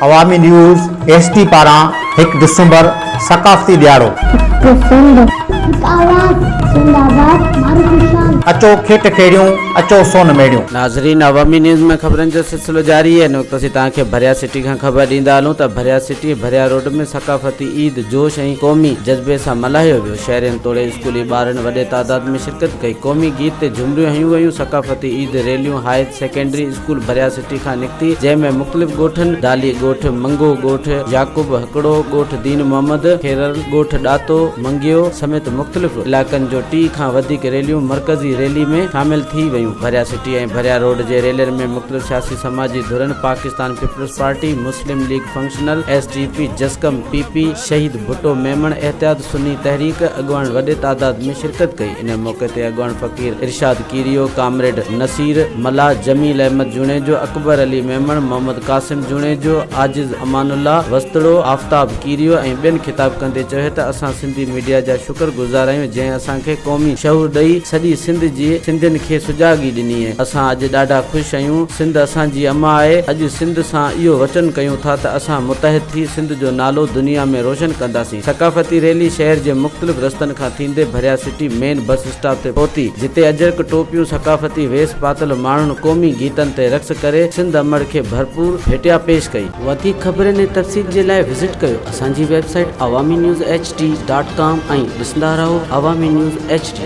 عوامي news H D پاران هڪ ڊسمبر ثقافتي ڏهاڙو. هڪ سنڌ، هڪ آواز، سنڌ آباد، معروف شان. اچو کيٽ کيڙيون، اچو سون ميڙيون. ناظرين عوامي نيوز ۾ خبرن جو سلسلو جاري آهي هن وقت اسين توهان کي ڀريا سٽي کان خبر ڏيندا هلون ته ڀريا سٽي ڀريا روڊ ۾ ثقافتي عيد جوش ۽ قومي جذبي سان ملهايو ويو شهرين توڙي اسڪولي ٻارن وڏي تعداد ۾ شرڪت ڪئي قومي گيت تي جهمريون هنيون ويون ثقافتي عيد ريليون higher secondary school Bhiria city کان نڪتي، جنهن ۾ مختلف ڳوٺن ڊالي ڳوٺ، منگو ڳوٺ، يعقوب هڪڙو، ڳوٺ دين محمد، کيرل، ڳوٺ ڏاتو، منگيو سميت مختلف علائقن جو 30 کان وڌيڪ ريليون مرڪزي ريلي ۾ شامل ٿي ويون. ڀريا سٽي ۽ ڀريا روڊ جي ريلين ۾ مختلف سياسي سماجي ڌرين Pakistan Peoples Party, Muslim League Functional, S T P, جسقم، P P, شهيد ڀٽو ميمڻ، احتياط سني تحريڪ اڳواڻ وڏي تعداد ۾ شرڪت ڪئي. ان موقعي تي اڳواڻ فقير ارشاد ڪيريو، ڪامريڊ نصير ملاح، جميل احمد جوڻيجو، اڪبر علي ميمڻ، محمد قاسم جوڻيجو، عاجز امان الله وسطڙو، آفتاب ڪيريو ۽ ٻين خطاب ڪندي چيو ته اسان سنڌي ميڊيا جا شڪر گذار آهيون جنهن اسان کي قومي شعور ڏئي سڄي سنڌ جي سنڌين کي سجاڳي ڏني اسان اڄ ڏاڍا خوش آهيون سنڌ اسان جي اما آهي اڄ سنڌ سان اهو وچن ڪيون ٿا ته اسان متحد ٿي سنڌ جو نالو دنيا ۾ روشن ڪنداسين. ثقافتي ريلي شهر جي مختلف رستن کان ٿيندي Bhiria city main bus stop تي پهتي، جتي اجرڪ ٽوپيون ثقافتي ويس پاتل ماڻهن قومي گيتن تي رقص ڪري سنڌ امڙ کي ڀرپور ڀيٽيا پيش ڪئي. وڌيڪ خبرن ۽ تفصيل جي لاء وزٽ ڪيو اسان جي website Awami news H D dot com ۽ ڏسندا رهو عوامي نيوز ايڇ ڊي.